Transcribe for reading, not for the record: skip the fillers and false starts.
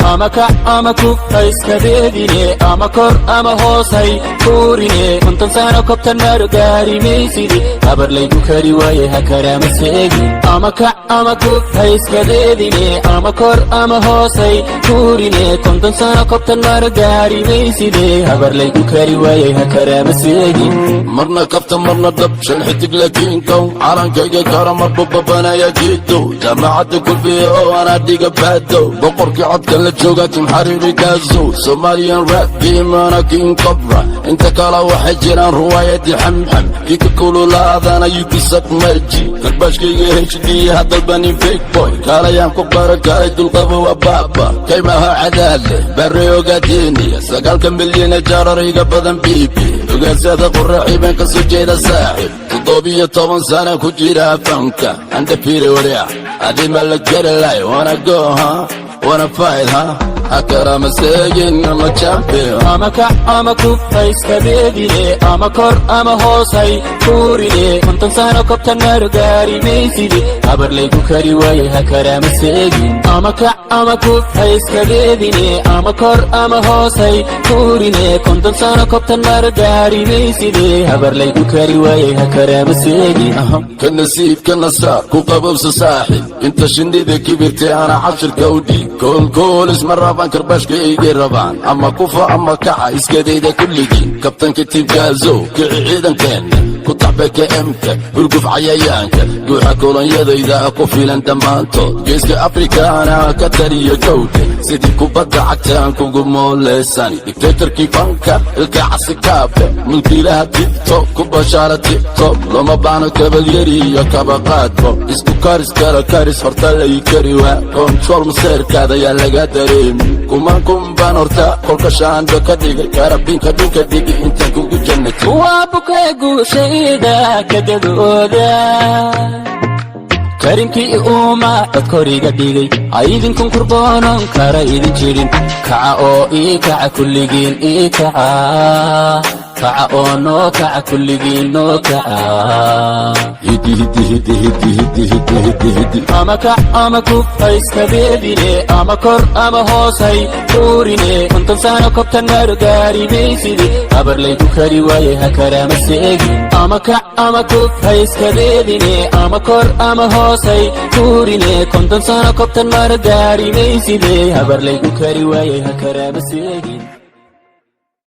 Ama kac ama kuf, ha iskadeedine. Ama kor ama hoosay tuurine. 50 sano kobtan maro gaari maysidi. Habar laygu kari waaye, ha karaama seegin. Ama kac ama kuf, ha iskadeedine. Ama kor ama hoosay tuurine. 50 sano kobtan maro gaari mayside. Habar laygu kari waaye, ha karaama seegin. Marna kabta, marna dhab, shan xidig lakiinkow. Calankayga kara marbu babanaya jiidow. Jaamacadda Kulbiya oo anaa dhiga baadow. Boqorkii codkan la jooga, Team Xariiri Gaazow. Somalian rap game-ana King Cobra. Inta kale waxay jiraan ruwaayadii xamxam. Kika kululaadana yukisak maji. Karbaashkayga HD hadalbanin, fake boy. Kaalayaan ku barakaalay, dulqabo waa baaba. Kaymaha cadaadleh barre ogaadeniya. 9-ka milyana jaarariga badan bibi. Ogaasada qoraxi baan ka soo jeeda, saaxib. 17 sana ku jira fanka. Undefeated warya. Adima la get it, wanna go, huh? Wanna fight, huh? Hakarama seegin, I'm a champion. Ama kac ama kuf, ha iskadeedine. Ama kor ama hoosay tuurine. 50 sano kobtan maro gaari maysidi. Habar laygu kari waaye, ha karaama seegin. Ama kac ama kuf, ha iskadeedine. Ama kor ama hoosay tuurine. 50 sano kobtan maro gaari mayside. Habar laygu kari waaye, ha karaama seegin. Ka nasiib ka nasaar ku qabowsa, saaxib. Inta shinnida kibirtay ana cabshirka u dhiib. Koolkoolis ma rabaan, karbaashka igay rabaan. Ama kufa ama kaca, iskadayda kulligiin. Kabtanka tiibkaazow, kici ciidankeenna. Ku taxbeka emka, hurguf cayayaanka. Guuxa kolonyadayda ku filan dhammaantood. Geeska Afrikaana ka taliya gowdhe. Sidii kubadda cagtaan kugu mooleysani. Dictatorkii fanka, ilka casikaabe. Mulkiilaha TikTok, ku bashaara TikTok. Looma baano kabalyari iyo kabaqaadbo. Isku karis kala karis, horta lay kari waa. Control maseerkaada yaa laga dareemi. Kuman kun baan horta kolka shaandho ka dhigay. Karabinka dhulka dhigi intaan kugu jannatay. Waa bukee guushayda kadadooda. Karimkii uuma codkoriga dhigay. Aydinkun kurboonon kara idin jirin. Kaca oo ii kaca, kulligiin ii kaca. Kaca oo noo kaca, kulligiin noo kaca. Hidi hidi hidi hidi hidi hidi hidi hidi. Ama kac ama kuf, ha iskadeedine. Ama kor ama hoosay tuurine. 50 sano kobtan maro gaari maysidi. Habar laygu kari waaye, ha karaama seegin. Ama kac ama kuf, ha iskadeedine. Ama kor ama hoosay tuurine. 50 sano kobtan maro gaari mayside. Habar laygu kari waaye, ha karaama seegin.